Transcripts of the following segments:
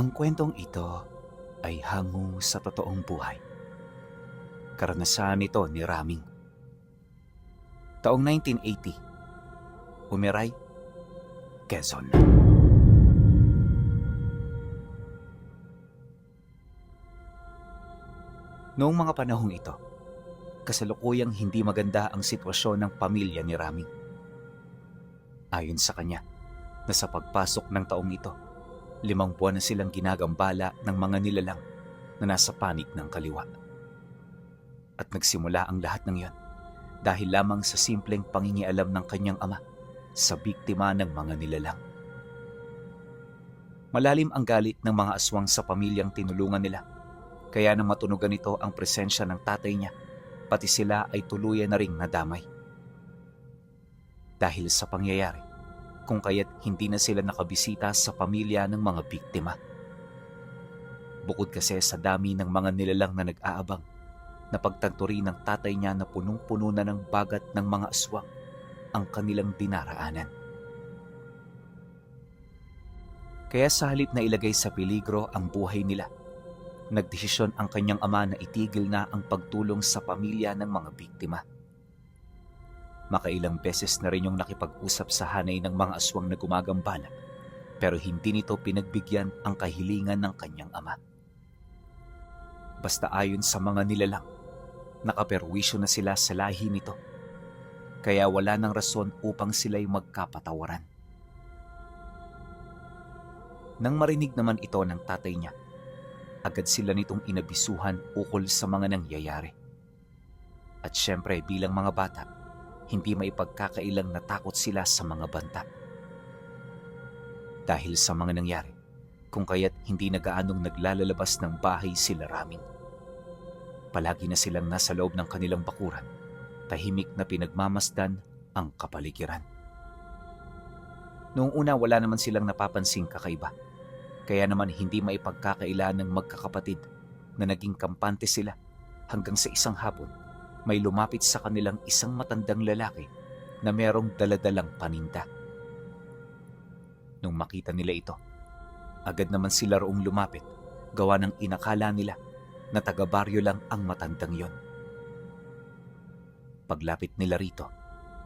Ang kwentong ito ay hango sa totoong buhay. Karanasan nito ni Raming. Taong 1980, Umiray, Quezon. Noong mga panahong ito, kasalukuyang hindi maganda ang sitwasyon ng pamilya ni Raming. Ayon sa kanya, na sa pagpasok ng taong ito, 5 buwan na silang ginagambala ng mga nilalang na nasa panig ng kaliwa. At nagsimula ang lahat ng iyon dahil lamang sa simpleng pangingialam ng kanyang ama sa biktima ng mga nilalang. Malalim ang galit ng mga aswang sa pamilyang tinulungan nila, kaya nang matunugan ito ang presensya ng tatay niya, pati sila ay tuluyan na ring nadamay. Dahil sa pangyayari, kung kaya't hindi na sila nakabisita sa pamilya ng mga biktima. Bukod kasi sa dami ng mga nilalang na nag-aabang, napagtanto rin ng tatay niya na punong-puno na ng bagat ng mga aswang ang kanilang dinaraanan. Kaya sa halip na ilagay sa peligro ang buhay nila, nagdesisyon ang kanyang ama na itigil na ang pagtulong sa pamilya ng mga biktima. Makailang beses na rin yung nakipag-usap sa hanay ng mga aswang na gumagambala, pero hindi nito pinagbigyan ang kahilingan ng kanyang ama. Basta ayon sa mga nilalang, nakaperwisyo na sila sa lahi nito, kaya wala nang rason upang sila'y magkapatawaran. Nang marinig naman ito ng tatay niya, agad sila nitong inabisuhan ukol sa mga nangyayari. At syempre bilang mga bata, hindi maipagkakailang natakot sila sa mga banta. Dahil sa mga nangyari, kung kaya't hindi na gaanong naglalalabas ng bahay sila Raming. Palagi na silang nasa loob ng kanilang bakuran, tahimik na pinagmamasdan ang kapaligiran. Noong una wala naman silang napapansing kakaiba, kaya naman hindi maipagkakaila ng magkakapatid na naging kampante sila hanggang sa isang hapon may lumapit sa kanilang isang matandang lalaki na merong daladalang paninda. Nung makita nila ito, agad naman sila roong lumapit, gawa ng inakala nila na taga-baryo lang ang matandang yon. Paglapit nila rito,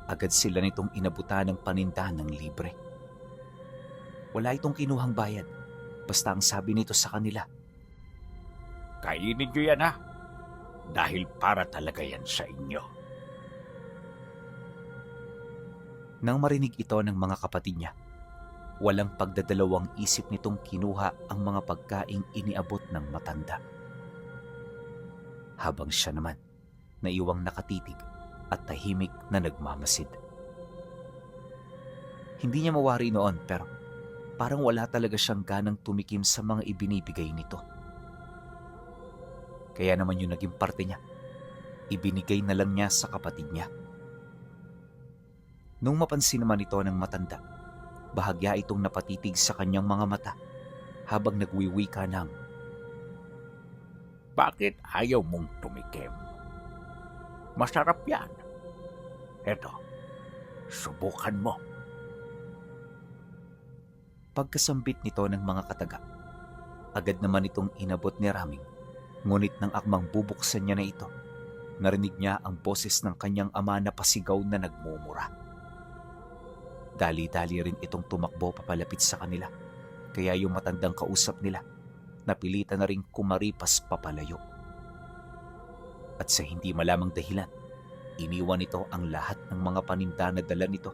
agad sila nitong inabutan ng paninda ng libre. Wala itong kinuhang bayad, basta ang sabi nito sa kanila, Kainin nyo yan ha, dahil para talaga yan sa inyo. Nang marinig ito ng mga kapatid niya, walang pagdadalawang isip nitong kinuha ang mga pagkaing iniabot ng matanda. Habang siya naman, naiwang nakatitig at tahimik na nagmamasid. Hindi niya mawari noon pero parang wala talaga siyang ganang tumikim sa mga ibinibigay nito. Kaya naman yung naging parte niya, ibinigay na lang niya sa kapatid niya. Nung mapansin naman ito ng matanda, bahagya itong napatitig sa kanyang mga mata habang nagwiwika ng, Bakit ayaw mong tumikim? Masarap yan. Eto, subukan mo. Pagkasambit nito ng mga kataga, agad naman itong inabot ni Raming. Ngunit nang akmang bubuksan niya na ito, narinig niya ang boses ng kanyang ama na pasigaw na nagmumura. Dali-dali rin itong tumakbo papalapit sa kanila, kaya yung matandang kausap nila, napilitan na rin kumaripas papalayo. At sa hindi malamang dahilan, iniwan nito ang lahat ng mga paninda na dala nito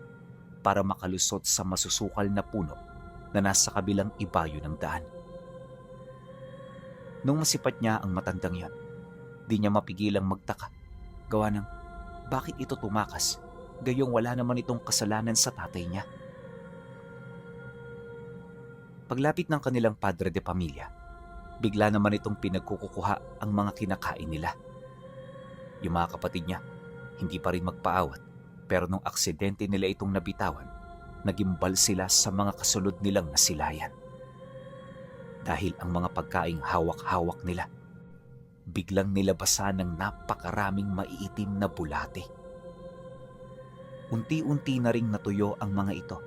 para makalusot sa masusukal na puno na nasa kabilang ibayo ng daan. Nung masipat niya ang matandang yan, di niya mapigilang magtaka, gawa ng bakit ito tumakas, gayong wala naman itong kasalanan sa tatay niya. Paglapit ng kanilang padre de pamilya, bigla naman itong pinagkukuha ang mga kinakain nila. Yung mga kapatid niya, hindi pa rin magpaawat, pero nung aksidente nila itong nabitawan, nagimbal sila sa mga kasunod nilang nasilayan. Dahil ang mga pagkaing hawak-hawak nila, biglang nilabasan ng napakaraming maiitim na bulate. Unti-unti na ring natuyo ang mga ito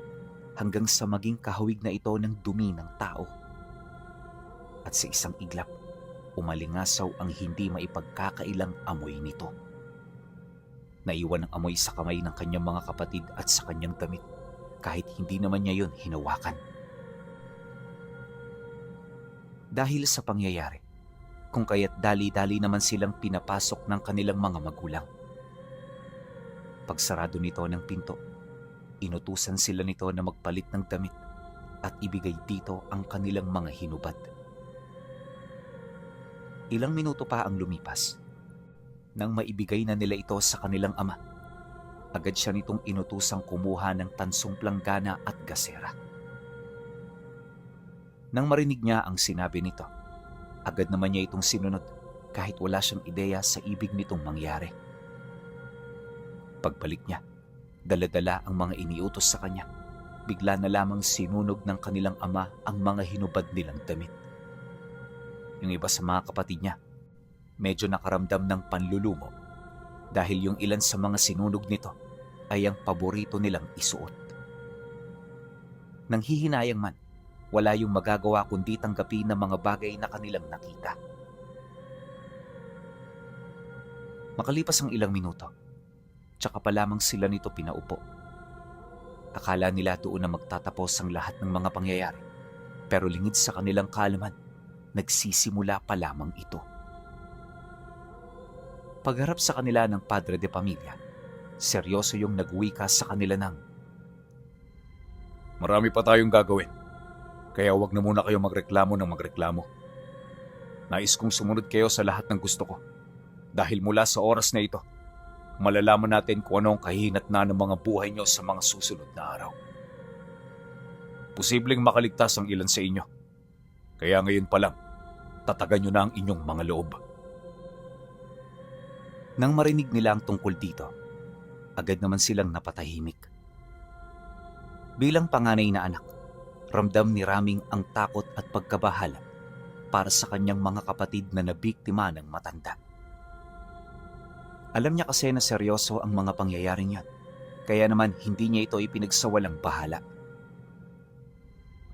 hanggang sa maging kahawig na ito ng dumi ng tao. at sa isang iglap, umalingasaw ang hindi maipagkakailang amoy nito. Naiwan ang amoy sa kamay ng kanyang mga kapatid at sa kanyang damit, kahit hindi naman niya yun hinawakan. Dahil sa pangyayari, kung kaya't dali-dali naman silang pinapasok ng kanilang mga magulang. Pagsarado nito ng pinto, inutusan sila nito na magpalit ng damit at ibigay dito ang kanilang mga hinubad. Ilang minuto pa ang lumipas. Nang maibigay na nila ito sa kanilang ama, agad siya nitong inutusang kumuha ng tansong planggana at gasera. Nang marinig niya ang sinabi nito, agad naman niya itong sinunod kahit wala siyang ideya sa ibig nitong mangyari. Pagbalik niya, dala-dala ang mga iniutos sa kanya. Bigla na lamang sinunog ng kanilang ama ang mga hinubad nilang damit. Yung iba sa mga kapatid niya, medyo nakaramdam ng panlulumo dahil yung ilan sa mga sinunog nito ay ang paborito nilang isuot. Nang hihinayang man, wala yung magagawa kundi tanggapin ng mga bagay na kanilang nakita. Makalipas ang ilang minuto, tsaka pa lamang sila nito pinaupo. Akala nila doon na magtatapos ang lahat ng mga pangyayari, pero lingid sa kanilang kaalaman, nagsisimula pa lamang ito. Pagharap sa kanila ng padre de pamilya, seryoso yung nagwika sa kanila ng, Marami pa tayong gagawin. Kaya huwag na muna kayo magreklamo ng magreklamo. Nais kong sumunod kayo sa lahat ng gusto ko. Dahil mula sa oras na ito, malalaman natin kung ano ang kahihinatnan ng mga buhay nyo sa mga susunod na araw. Posibleng makaligtas ang ilan sa inyo. Kaya ngayon pa lang, tatagan nyo na ang inyong mga loob. Nang marinig nila ang tungkol dito, agad naman silang napatahimik. Bilang panganay na anak, ramdam ni Raming ang takot at pagkabahala para sa kanyang mga kapatid na nabiktima ng matanda. Alam niya kasi na seryoso ang mga pangyayaring yan, kaya naman hindi niya ito ipinagsawalang bahala.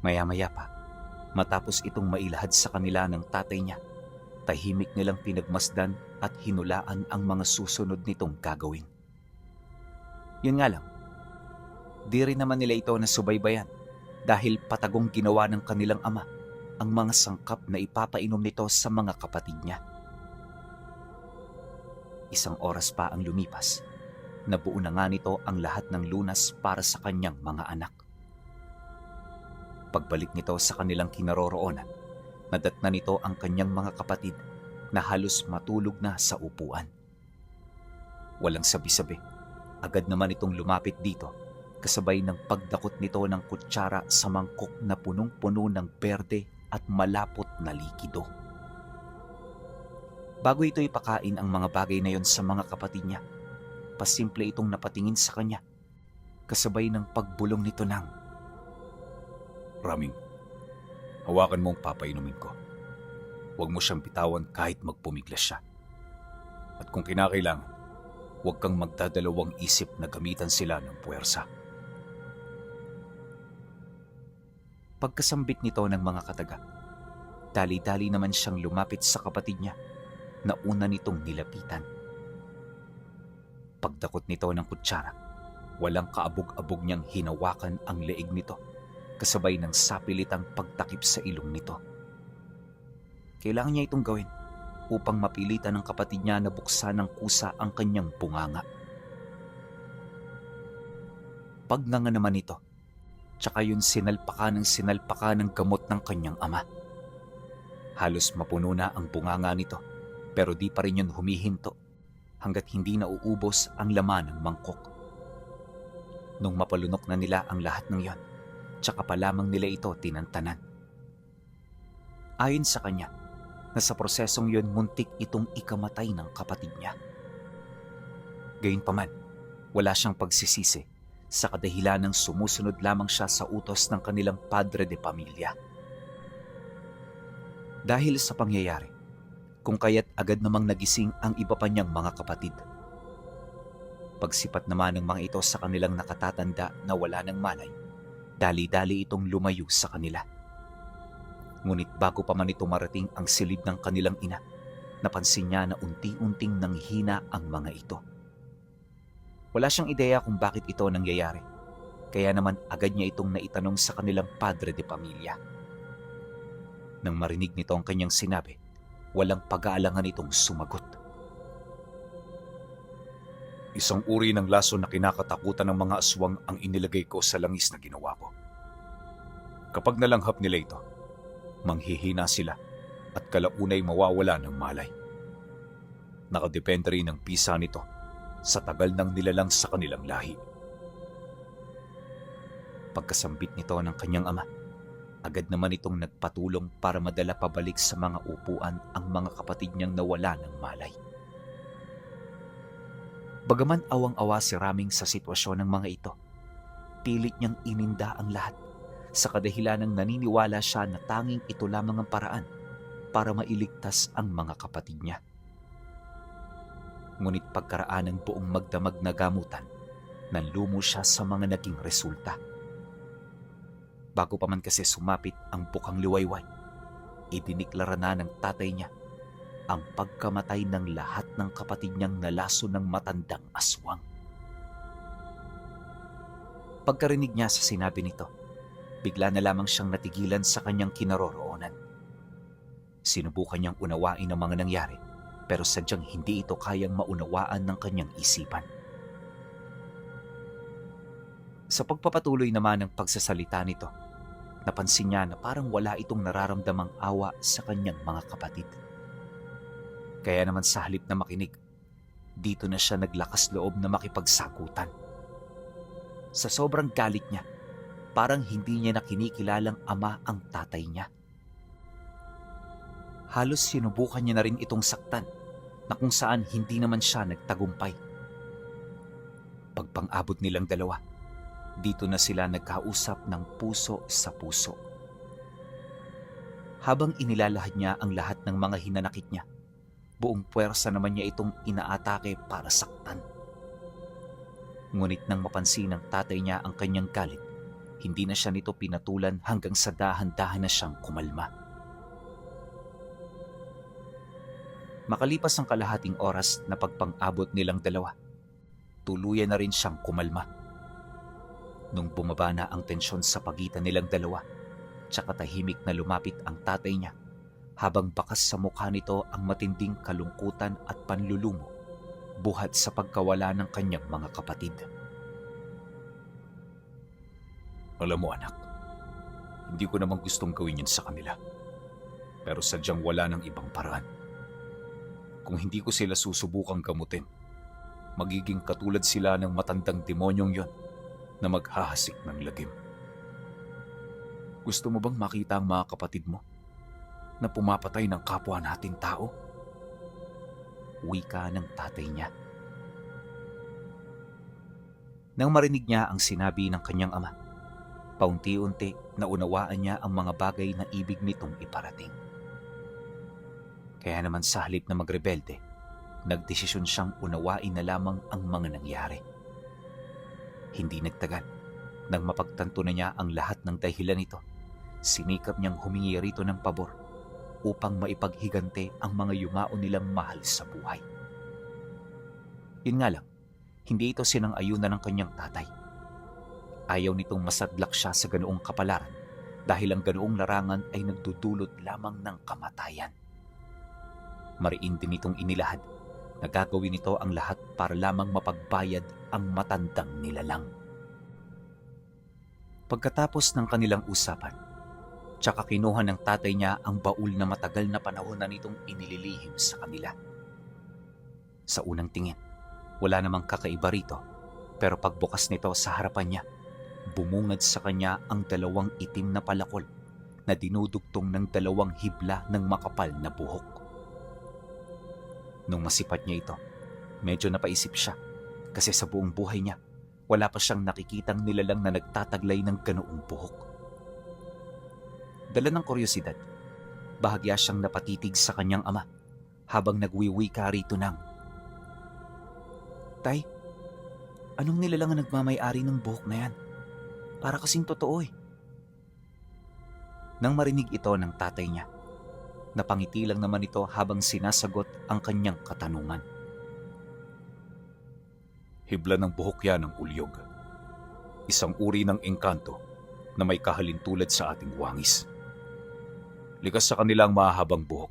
Maya-maya pa, matapos itong mailahad sa kanila ng tatay niya, tahimik nilang pinagmasdan at hinulaan ang mga susunod nitong gagawin. Yun nga lang, di rin naman nila ito nasubaybayan dahil patagong ginawa ng kanilang ama ang mga sangkap na ipapainom nito sa mga kapatid niya. Isang oras pa ang lumipas, nabuo na nga nito ang lahat ng lunas para sa kanyang mga anak. Pagbalik nito sa kanilang kinaroroonan, nadatna nito ang kanyang mga kapatid na halos matulog na sa upuan. Walang sabi-sabi, agad naman itong lumapit dito kasabay ng pagdakot nito ng kutsara sa mangkok na punong-puno ng berde at malapot na likido. Bago ito ipakain ang mga bagay na yon sa mga kapatid niya, pasimple itong napatingin sa kanya, kasabay ng pagbulong nito ng, Raming, hawakan mo ang papainumin ko. Huwag mo siyang bitawan kahit magpumiglas siya. At kung kinakailangan, huwag kang magdadalawang isip na gamitan sila ng puwersa. Pagkasambit nito ng mga kataga, dali-dali naman siyang lumapit sa kapatid niya na una nitong nilapitan. Pagdakot nito ng kutsara, walang kaabog-abog niyang hinawakan ang leeg nito kasabay ng sapilitang pagtakip sa ilong nito. Kailangan niya itong gawin upang mapilitan ng kapatid niya na buksan ng kusa ang kanyang bunganga. Pagnganga naman ito, tsaka yun sinalpakan ng gamot ng kanyang ama. Halos mapuno na ang bunganga nito, pero di pa rin yun humihinto hanggat hindi nauubos ang laman ng mangkok. Nung mapalunok na nila ang lahat ng yon, tsaka pa lamang nila ito tinantanan. Ayon sa kanya, na sa prosesong yon muntik itong ikamatay ng kapatid niya. Gayunpaman, wala siyang pagsisisi sa kadahilan ng sumusunod lamang siya sa utos ng kanilang padre de pamilya. Dahil sa pangyayari, kung kaya't agad namang nagising ang iba pa niyang mga kapatid. Pagsipat naman ng mga ito sa kanilang nakatatanda na wala ng malay, dali-dali itong lumayo sa kanila. Ngunit bago pa man ito marating ang silid ng kanilang ina, napansin niya na unti-unting nanghina ang mga ito. Wala siyang ideya kung bakit ito nangyayari, kaya naman agad niya itong naitanong sa kanilang padre de pamilya. Nang marinig nito ang kanyang sinabi, walang pag-aalangan itong sumagot. Isang uri ng laso na kinakatakutan ng mga aswang ang inilagay ko sa langis na ginawa ko. Kapag nalanghap nila ito, manghihina sila at kalaunay mawawala ng malay. Nakadepende rin ang pisa nito sa tagal ng nilalang sa kanilang lahi. Pagkasambit nito ng kanyang ama, agad naman itong nagpatulong para madala pabalik sa mga upuan ang mga kapatid niyang nawala ng malay. Bagaman awang-awa si Raming sa sitwasyon ng mga ito, pilit niyang ininda ang lahat sa kadahilan ng naniniwala siya na tanging ito lamang ang paraan para mailigtas ang mga kapatid niya. Ngunit pagkaraan ng buong magdamag na gamutan, nanlumo siya sa mga naging resulta. Bago pa man kasi sumapit ang bukang liwayway, idiniklara na ng tatay niya ang pagkamatay ng lahat ng kapatid niyang nalaso ng matandang aswang. Pagkarinig niya sa sinabi nito, bigla na lamang siyang natigilan sa kanyang kinaroroonan. Sinubukan niyang unawain ang mga nangyari, pero sadyang hindi ito kayang maunawaan ng kanyang isipan. Sa pagpapatuloy naman ng pagsasalita nito, napansin niya na parang wala itong nararamdamang awa sa kanyang mga kapatid. Kaya naman sa halip na makinig, dito na siya naglakas loob na makipagsagutan. Sa sobrang galit niya, parang hindi niya na kinikilalang ama ang tatay niya. Halos sinubukan niya na rin itong saktan na kung saan hindi naman siya nagtagumpay. Pagpang-abot nilang dalawa, dito na sila nagkausap ng puso sa puso. Habang inilalahad niya ang lahat ng mga hinanakit niya, buong puwersa naman niya itong inaatake para saktan. Ngunit nang mapansin ng tatay niya ang kanyang galit, hindi na siya nito pinatulan hanggang sa dahan-dahan na siyang kumalma. Makalipas ang kalahating oras na pagpang-abot nilang dalawa, tuluyan na rin siyang kumalma. Nung bumaba na ang tensyon sa pagitan nilang dalawa, tsaka tahimik na lumapit ang tatay niya, habang bakas sa mukha nito ang matinding kalungkutan at panlulumo buhat sa pagkawala ng kanyang mga kapatid. Alam mo anak, hindi ko naman gustong gawin yan sa kanila. Pero sadyang wala ng ibang paraan. Kung hindi ko sila susubukang gamutin, magiging katulad sila ng matandang demonyong yon na maghahasik ng lagim. Gusto mo bang makita ang mga kapatid mo na pumapatay ng kapwa nating tao? Wika ng tatay niya. Nang marinig niya ang sinabi ng kanyang ama, paunti-unti naunawaan niya ang mga bagay na ibig nitong iparating. Kaya naman sa halip na magrebelde, nagdesisyon siyang unawain na lamang ang mga nangyari. Hindi nagtagal, nang mapagtanto na niya ang lahat ng dahilan nito, sinikap niyang humingi rito ng pabor upang maipaghigante ang mga yumao nilang mahal sa buhay. Yun nga lang, hindi ito sinang-ayunan ng kanyang tatay. Ayaw nitong masadlak siya sa ganoong kapalaran dahil ang ganoong larangan ay nagdudulot lamang ng kamatayan. Mariin din itong inilahad na gagawin nito ang lahat para lamang mapagbayad ang matandang nilalang. Pagkatapos ng kanilang usapan, tsaka kinuha ng tatay niya ang baul na matagal na panahon na nitong inililihim sa kanila. Sa unang tingin, wala namang kakaiba rito, pero pagbukas nito sa harapan niya, bumungad sa kanya ang dalawang itim na palakol na dinudugtong ng dalawang hibla ng makapal na buhok. Nung masipat niya ito, medyo napaisip siya kasi sa buong buhay niya, wala pa siyang nakikitang nilalang na nagtataglay ng ganoong buhok. Dala ng kuryosidad, bahagya siyang napatitig sa kanyang ama habang nagwiwika rito ng, "Tay, anong nilalang ang nagmamay-ari ng buhok na yan? Para kasing totoo eh." Nang marinig ito ng tatay niya, napangiti lang naman ito habang sinasagot ang kanyang katanungan. Hibla ng buhok yan ng ulyog. Isang uri ng engkanto na may kahalintulad sa ating wangis. Likas sa kanilang mahahabang buhok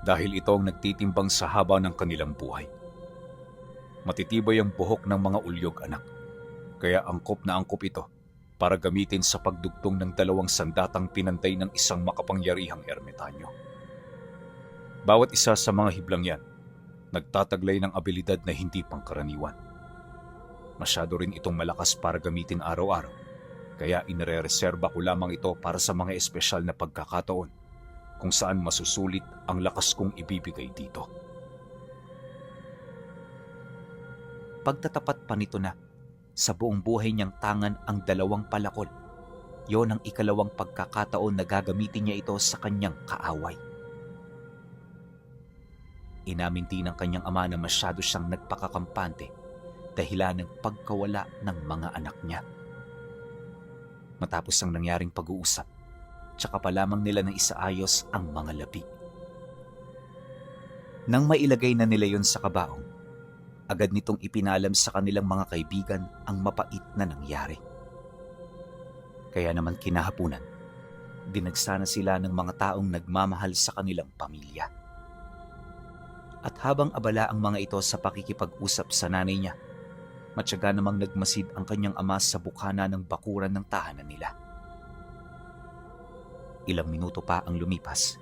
dahil ito ang nagtitimbang sa haba ng kanilang buhay. Matitibay ang buhok ng mga ulyog, anak, kaya angkop na angkop ito para gamitin sa pagdugtong ng 2 sandatang pinantay ng isang makapangyarihang ermitanyo. Bawat isa sa mga hiblang yan, nagtataglay ng abilidad na hindi pangkaraniwan. Masyado rin itong malakas para gamitin araw-araw, kaya inirereserba ko lamang ito para sa mga espesyal na pagkakataon kung saan masusulit ang lakas kong ibibigay dito. Pagtatapat pa nito na sa buong buhay niyang tangan ang 2 palakol, yon ang ikalawang pagkakataon na gagamitin niya ito sa kanyang kaaway. Inamin din ng kanyang ama na masyado siyang nagpakakampante dahilan ng pagkawala ng mga anak niya. Matapos ang nangyaring pag-uusap, tsaka pa lamang nila na isaayos ang mga labi. Nang mailagay na nila yon sa kabaong, agad nitong ipinalam sa kanilang mga kaibigan ang mapait na nangyari. Kaya naman kinahapunan, dinagsana sila ng mga taong nagmamahal sa kanilang pamilya. At habang abala ang mga ito sa pakikipag-usap sa nanay niya, matyaga namang nagmasid ang kanyang ama sa bukana ng bakuran ng tahanan nila. Ilang minuto pa ang lumipas,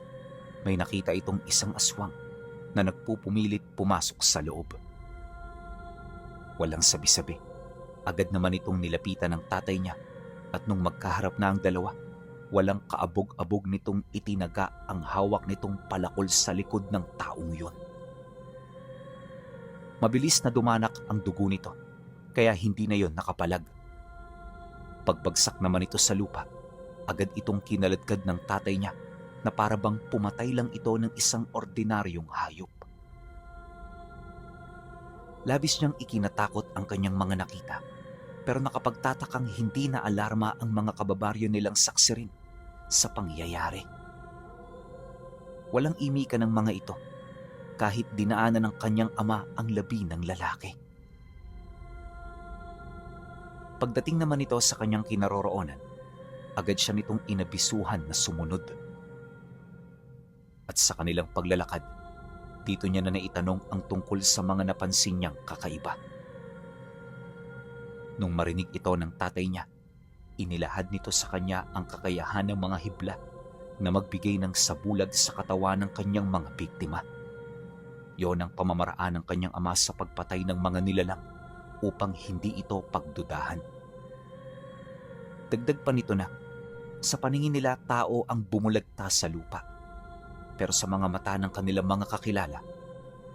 may nakita itong isang aswang na nagpupumilit pumasok sa loob. Walang sabi-sabi, agad naman itong nilapitan ng tatay niya at nung magkaharap na ang dalawa, walang kaabog-abog nitong itinaga ang hawak nitong palakol sa likod ng taong yun. Mabilis na dumanak ang dugo nito, kaya hindi na yon nakapalag. Pagbagsak naman ito sa lupa, agad itong kinaladkad ng tatay niya na parabang pumatay lang ito ng isang ordinaryong hayop. Labis niyang ikinatakot ang kanyang mga nakita, pero nakapagtatakang hindi na alarma ang mga kababaryo nilang saksi rin sa pangyayari. Walang imika ng mga ito, kahit dinaanan ng kanyang ama ang labi ng lalaki. Pagdating naman ito sa kanyang kinaroroonan, agad siya nitong inabisuhan na sumunod. At sa kanilang paglalakad, dito niya na naitanong ang tungkol sa mga napansin niyang kakaiba. Nung marinig ito ng tatay niya, inilahad nito sa kanya ang kakayahan ng mga hibla na magbigay ng sabulag sa katawan ng kanyang mga biktima. Yon ang pamamaraan ng kanyang ama sa pagpatay ng mga nilalang upang hindi ito pagdudahan. Dagdag pa nito na, sa paningin nila tao ang bumulagta sa lupa. Pero sa mga mata ng kanilang mga kakilala,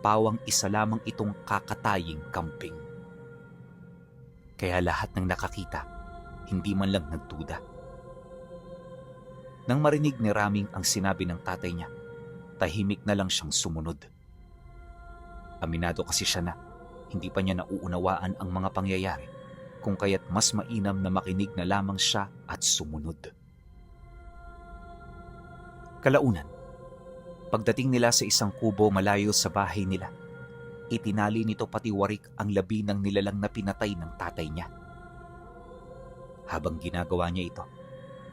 pawang isa lamang itong kakataying kambing. Kaya lahat ng nakakita, hindi man lang nagduda. Nang marinig ni Raming ang sinabi ng tatay niya, tahimik na lang siyang sumunod. Aminado kasi siya na hindi pa niya nauunawaan ang mga pangyayari, kung kaya't mas mainam na makinig na lamang siya at sumunod. Kalaunan, pagdating nila sa isang kubo malayo sa bahay nila, itinali nito pati warik ang labi ng nilalang na pinatay ng tatay niya. Habang ginagawa niya ito,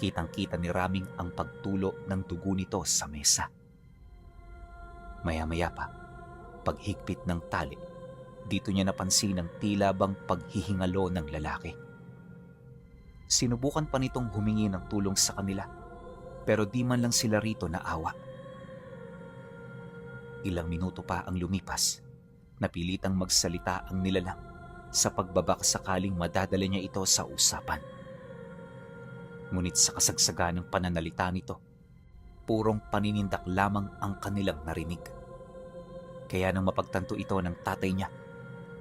kitang-kita ni Raming ang pagtulo ng dugo nito sa mesa. Maya-maya pa, paghigpit ng tali, dito niya napansin ang tila bang paghihingalo ng lalaki. Sinubukan pa nitong humingi ng tulong sa kanila, pero di man lang sila rito naawa. Ilang minuto pa ang lumipas, napilitang magsalita ang nilalang sa pagbabaka sakaling madadala niya ito sa usapan. Ngunit sa kasagsagan ng pananalita nito, purong paninindak lamang ang kanilang narinig. Kaya nang mapagtanto ito ng tatay niya,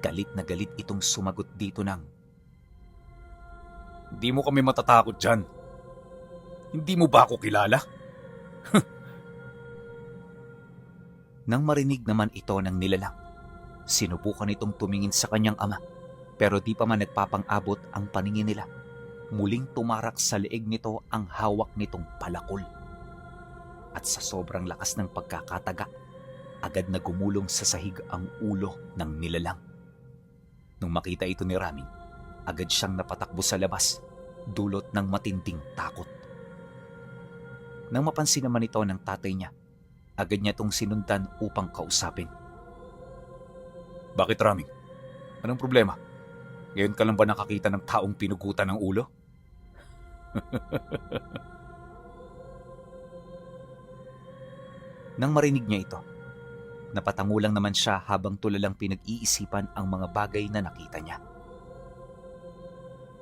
galit na galit itong sumagot dito ng, Hindi mo kami matatakot dyan. Hindi mo ba ako kilala? Nang marinig naman ito ng nilalang, sinubukan itong tumingin sa kanyang ama, pero di pa man nagpapang-abot ang paningin nila muling tumarak sa leeg nito ang hawak nitong palakol. At sa sobrang lakas ng pagkakataga, agad na gumulong sa sahig ang ulo ng nilalang. Nung makita ito ni Raming, agad siyang napatakbo sa labas, dulot ng matinding takot. Nang mapansin naman ito ng tatay niya, agad niya itong sinundan upang kausapin. Bakit, Raming? Anong problema? Ngayon ka lang ba nakakita ng taong pinugutan ng ulo? Nang marinig niya ito, napatango lang naman siya habang tulalang pinag-iisipan ang mga bagay na nakita niya.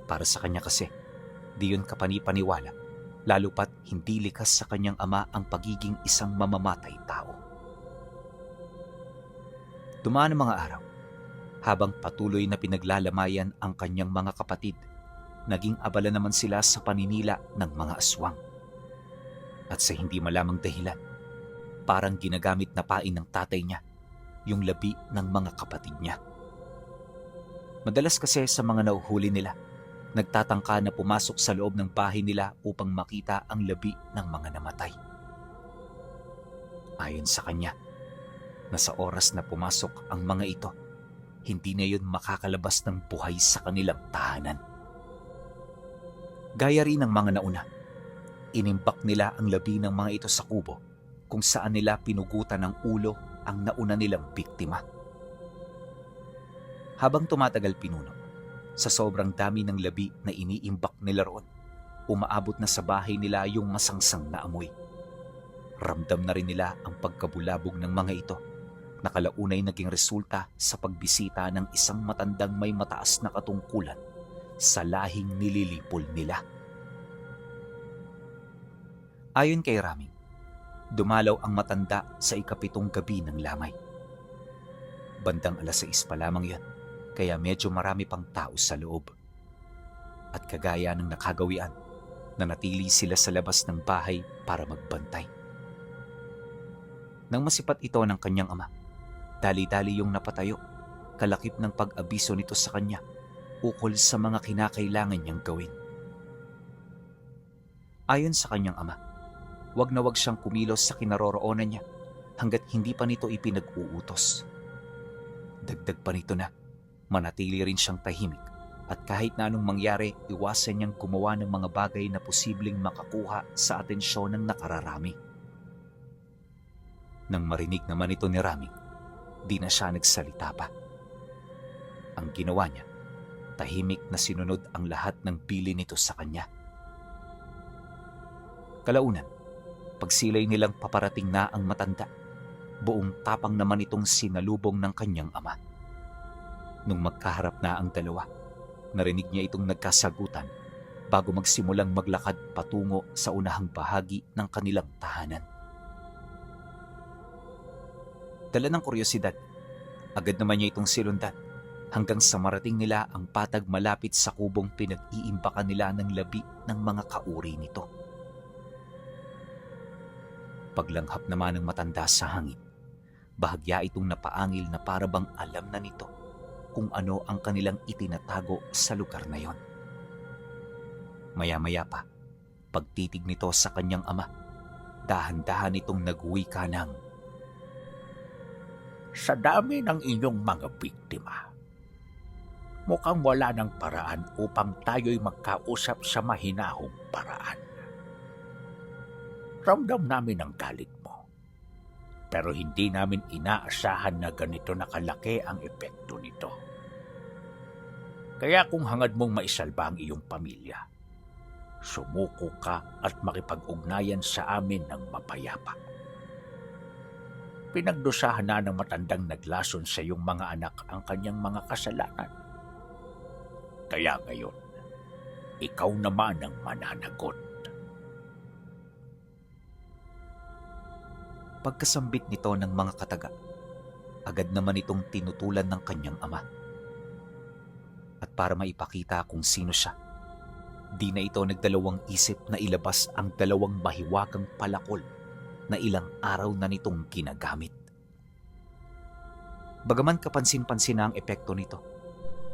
Para sa kanya kasi, di yun kapanipaniwala, lalo pat hindi likas sa kanyang ama ang pagiging isang mamamatay tao. Dumaan ang mga araw, habang patuloy na pinaglalamayan ang kanyang mga kapatid, naging abala naman sila sa paninila ng mga aswang. At sa hindi malamang dahilan, parang ginagamit na pain ng tatay niya yung labi ng mga kapatid niya. Madalas kasi sa mga nauhuli nila, nagtatangka na pumasok sa loob ng bahay nila upang makita ang labi ng mga namatay. Ayon sa kanya, na sa oras na pumasok ang mga ito, hindi na yun makakalabas ng buhay sa kanilang tahanan. Gaya rin ng mga nauna, inimbak nila ang labi ng mga ito sa kubo kung saan nila pinugutan ng ulo ang nauna nilang biktima. Habang tumatagal pinuno, sa sobrang dami ng labi na iniimbak nila roon, umaabot na sa bahay nila yung masangsang na amoy. Ramdam na rin nila ang pagkabulabog ng mga ito, na kalaunay naging resulta sa pagbisita ng isang matandang may mataas na katungkulan sa lahing nililipol nila. Ayon kay Raming, dumalaw ang matanda sa ikapitong gabi ng lamay. Bandang 6:00 pa lamang yan, kaya medyo marami pang tao sa loob. At kagaya ng nakagawian, nanatili sila sa labas ng bahay para magbantay. Nang masipat ito ng kanyang ama, dali-dali yung napatayo, kalakip ng pag-abiso nito sa kanya ukol sa mga kinakailangan niyang gawin. Ayon sa kanyang ama, wag na wag siyang kumilos sa kinaroroonan niya hanggat hindi pa nito ipinag-uutos. Dagdag pa nito na manatili rin siyang tahimik at kahit na anong mangyari, iwasan niyang gumawa ng mga bagay na posibleng makakuha sa atensyon ng nakararami. Nang marinig naman ito ni Raming, di na siya nagsalita pa. Ang ginawa niya, tahimik na sinunod ang lahat ng bili nito sa kanya. Kalaunan, pagsilay nilang paparating na ang matanda, buong tapang naman itong sinalubong ng kanyang ama. Nung magkaharap na ang dalawa, narinig niya itong nagkasagutan bago magsimulang maglakad patungo sa unahang bahagi ng kanilang tahanan. Dala ng kuryosidad, agad naman niya itong sinundan hanggang sa marating nila ang patag malapit sa kubong pinag-iimbakan nila ng labi ng mga kauri nito. Paglanghap naman ng matanda sa hangin, bahagya itong napaangil na parabang alam na nito kung ano ang kanilang itinatago sa lugar na yon. Maya-maya pa, pagtitig nito sa kanyang ama, dahan-dahan itong nagwika ng, sa dami ng inyong mga biktima, mukhang wala ng paraan upang tayo'y magkausap sa mahinahong paraan. Ramdam namin ang galit mo, pero hindi namin inaasahan na ganito na kalaki ang epekto nito. Kaya kung hangad mong maisalba ang iyong pamilya, sumuko ka at makipag-ugnayan sa amin ng mapayapa. Pinagdusahan na ng matandang naglason sa iyong mga anak ang kanyang mga kasalanan. Kaya ngayon, ikaw naman ang mananagot. Pagkasambit nito ng mga kataga, agad naman itong tinutulan ng kanyang ama. At para maipakita kung sino siya, di na ito nagdalawang isip na ilabas ang 2 mahiwagang palakol na ilang araw na nitong ginagamit. Bagaman kapansin-pansin na ang epekto nito,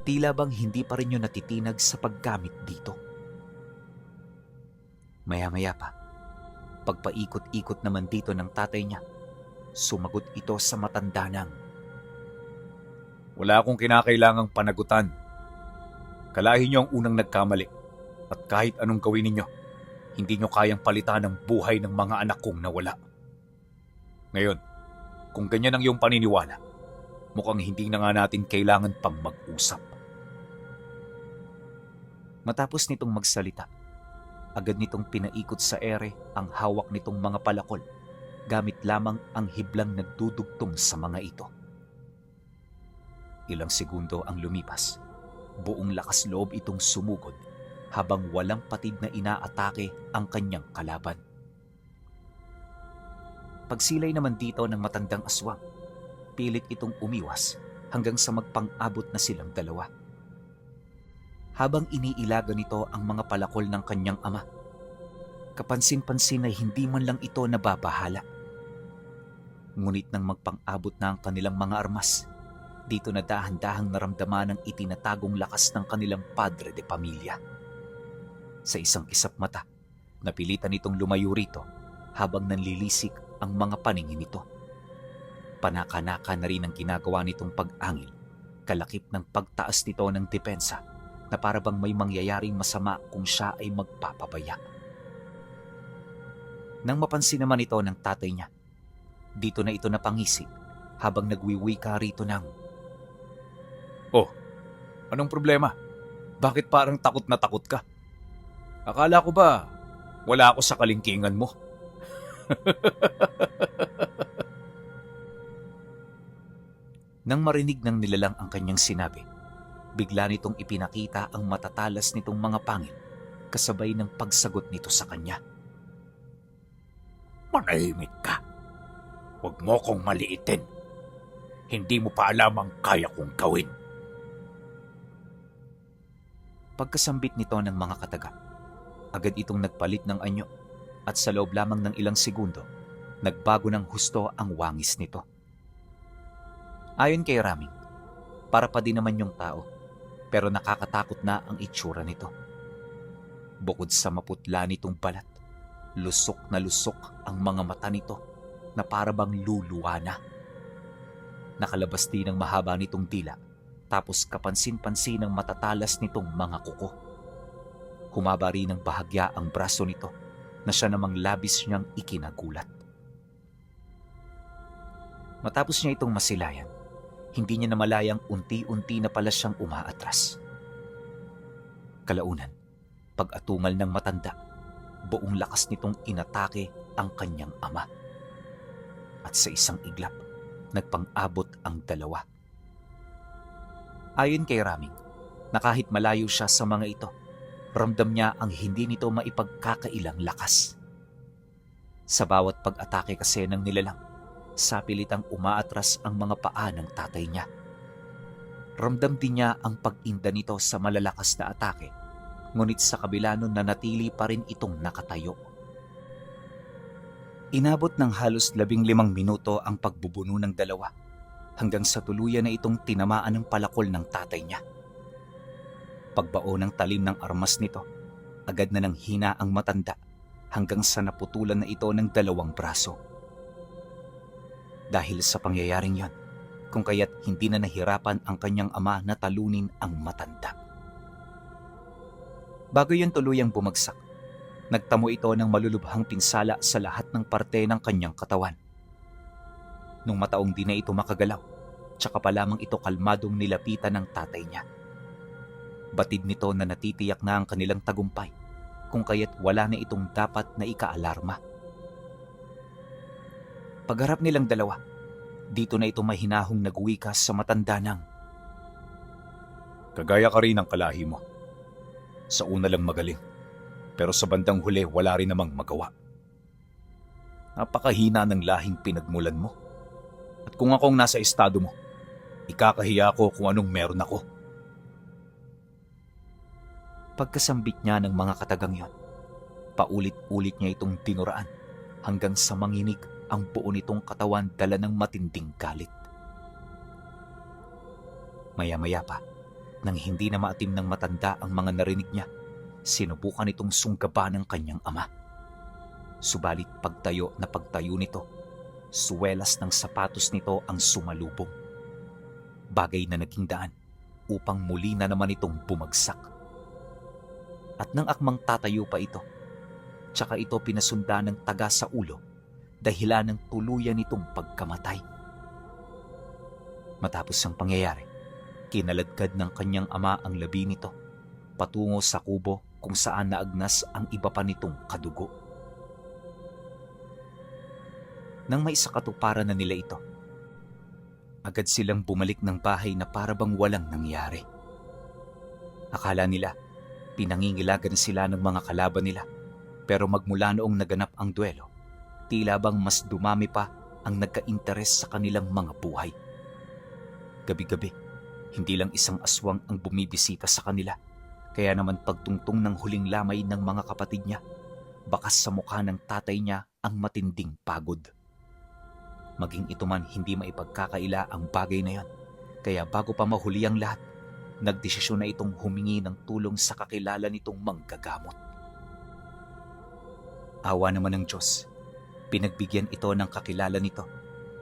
tila bang hindi pa rin yun natitinag sa paggamit dito. Maya-maya pa, pagpaikot-ikot naman dito ng tatay niya, sumagot ito sa matanda ng, Wala akong kinakailangang panagutan. Kalahin niyo ang unang nagkamali. At kahit anong gawin ninyo, hindi niyo kayang palitan ang buhay ng mga anak kong nawala. Ngayon, kung ganyan ang iyong paniniwala, mukhang hindi na nga natin kailangan pang mag-usap. Matapos nitong magsalita, agad nitong pinaikot sa ere ang hawak nitong mga palakol, gamit lamang ang hiblang nagdudugtong sa mga ito. Ilang segundo ang lumipas, buong lakas loob itong sumugod habang walang patid na inaatake ang kanyang kalaban. Pagsilay naman dito ng matandang aswang, pilit itong umiwas hanggang sa magpang-abot na silang dalawa. Habang iniilaga nito ang mga palakol ng kanyang ama, kapansin-pansin ay hindi man lang ito nababahala. Ngunit nang magpang-abot na ang kanilang mga armas, dito na dahan-dahang naramdaman ang itinatagong lakas ng kanilang padre de pamilya. Sa isang kisap mata, napilitan itong lumayo rito habang nanlilisik ang mga paningin nito. Panaka-naka na rin ang ginagawa nitong pag-angil, kalakip ng pagtaas nito ng depensa na para bang may mangyayaring masama kung siya ay magpapabaya. Nang mapansin naman ito ng tatay niya, dito na ito napangisi habang nagwiwika rito ng, Oh, anong problema? Bakit parang takot na takot ka? Akala ko ba wala ako sa kalingkingan mo? Nang marinig ng nilalang ang kanyang sinabi, bigla nitong ipinakita ang matatalas nitong mga pangil kasabay ng pagsagot nito sa kanya. Manahimik ka. Huwag mo kong maliitin. Hindi mo pa alam ang kaya kong gawin. Pagkasambit nito ng mga kataga, agad itong nagpalit ng anyo at sa loob lamang ng ilang segundo, nagbago ng husto ang wangis nito. Ayon kay Raming, para pa din naman yung tao, pero nakakatakot na ang itsura nito. Bukod sa maputla nitong balat, lusok na lusok ang mga mata nito na para bang luluwa na. Nakalabas din ang mahaba nitong dila, tapos kapansin-pansin ang matatalas nitong mga kuko. Humaba rin ng bahagya ang braso nito na siya namang labis niyang ikinagulat. Matapos niya itong masilayan, hindi niya namalayang unti-unti na pala siyang umaatras. Kalaunan, pag-atungal ng matanda, buong lakas nitong inatake ang kanyang ama. At sa isang iglap, nagpang-abot ang dalawa. Ayon kay Raming, na kahit malayo siya sa mga ito, ramdam niya ang hindi nito maipagkakailang lakas. Sa bawat pag-atake kasi ng nilalang, sapilitang umaatras ang mga paa ng tatay niya. Ramdam din niya ang pag-inda nito sa malalakas na atake, ngunit sa kabila nun nanatili pa rin itong nakatayo. Inabot ng halos 15 minuto ang pagbubuno ng dalawa hanggang sa tuluyan na itong tinamaan ng palakol ng tatay niya. Pagbao ng talim ng armas nito, agad na nang hina ang matanda hanggang sa naputulan na ito ng 2 braso. Dahil sa pangyayaring yon, kung kaya't hindi na nahirapan ang kanyang ama na talunin ang matanda. Bago yun tuluyang bumagsak, nagtamo ito ng malulubhang pinsala sa lahat ng parte ng kanyang katawan. Nung mataong di na ito makagalaw, tsaka pa lamang ito kalmadong nilapitan ng tatay niya. Batid nito na natitiyak na ang kanilang tagumpay, kung kaya't wala na itong dapat na ikaalarma. Pagharap nilang dalawa, dito na ito mahinahong nagwikas sa matanda ng, Kagaya ka rin ng kalahi mo. Sa una lang magaling, pero sa bandang huli wala rin namang magawa. Napakahina ng lahing pinagmulan mo. At kung akong nasa estado mo, ikakahiya ko kung anong meron ako. Pagkasambit niya ng mga katagang yon, paulit-ulit niya itong dinuraan hanggang sa manginig ang buo nitong katawan dala ng matinding galit. Maya-maya pa, nang hindi na maatim ng matanda ang mga narinig niya, Sinubukan itong sunggaban ng kanyang ama. Subalit pagtayo nito, suwelas ng sapatos nito ang sumalubong. Bagay na naging daan upang muli na naman itong bumagsak. At nang akmang tatayo pa ito, tsaka ito pinasundan ng taga sa ulo dahilan ng tuluyan nitong pagkamatay. Matapos ang pangyayari, kinaladkad ng kanyang ama ang labi nito patungo sa kubo kung saan naagnas ang iba pa nitong kadugo. Nang maisakatuparan na nila ito, agad silang bumalik ng bahay na parabang walang nangyari. Akala nila, pinangingilagan sila ng mga kalaban nila, pero magmula noong naganap ang duelo, tila bang mas dumami pa ang nagka-interes sa kanilang mga buhay. Gabi-gabi, hindi lang isang aswang ang bumibisita sa kanila, kaya naman pagtungtong ng huling lamay ng mga kapatid niya, bakas sa mukha ng tatay niya ang matinding pagod. Maging ito man hindi maipagkakaila ang bagay na yon, kaya bago pa mahuli ang lahat, nagdesisyon na itong humingi ng tulong sa kakilala nitong manggagamot. Awa naman ng Diyos, pinagbigyan ito ng kakilala nito,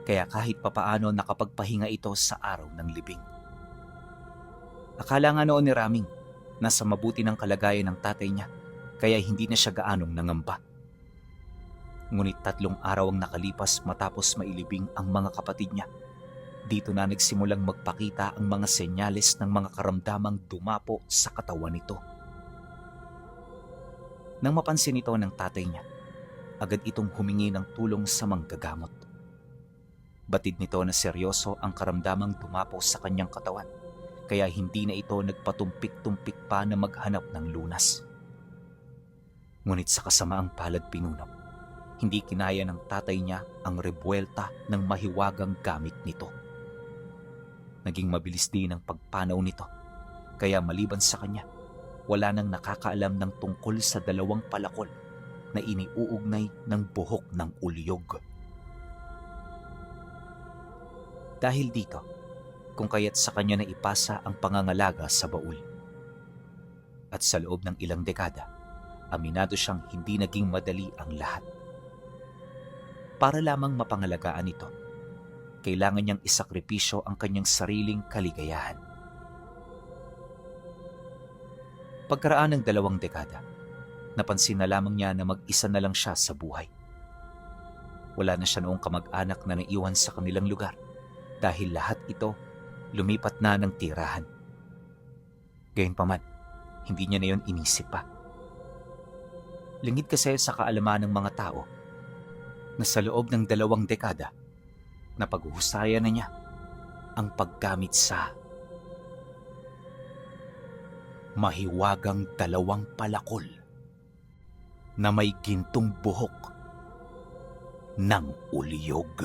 kaya kahit papaano nakapagpahinga ito sa araw ng libing. Akala nga noon ni Raming, nasa mabuti ng kalagayan ng tatay niya, kaya hindi na siya gaanong nangamba. Ngunit 3 araw ang nakalipas matapos mailibing ang mga kapatid niya. Dito na nagsimulang magpakita ang mga senyales ng mga karamdamang dumapo sa katawan nito. Nang mapansin ito ng tatay niya, agad itong humingi ng tulong sa manggagamot. Batid nito na seryoso ang karamdamang dumapo sa kanyang katawan, kaya hindi na ito nagpatumpik-tumpik pa na maghanap ng lunas. Ngunit sa kasamaang palad pinunop, hindi kinaya ng tatay niya ang rebuelta ng mahiwagang gamit nito. Naging mabilis din ang pagpanaw nito, kaya maliban sa kanya, wala nang nakakaalam ng tungkol sa 2 palakol na iniuugnay ng buhok ng ulyog. Dahil dito, kung kaya't sa kanya na ipasa ang pangangalaga sa baul. At sa loob ng ilang dekada, aminado siyang hindi naging madali ang lahat. Para lamang mapangalagaan ito, kailangan niyang isakripisyo ang kanyang sariling kaligayahan. Pagkaraan ng 2 dekada, napansin na lamang niya na mag-isa na lang siya sa buhay. Wala na siya noong kamag-anak na naiwan sa kanilang lugar dahil lahat ito lumipat na ng tirahan. Gayunpaman, hindi niya na yon inisip pa. Lingid kasi sa kaalaman ng mga tao na sa loob ng 2 dekada, napaghuhusayan na niya ang paggamit sa mahiwagang 2 palakol na may gintong buhok ng ulyog.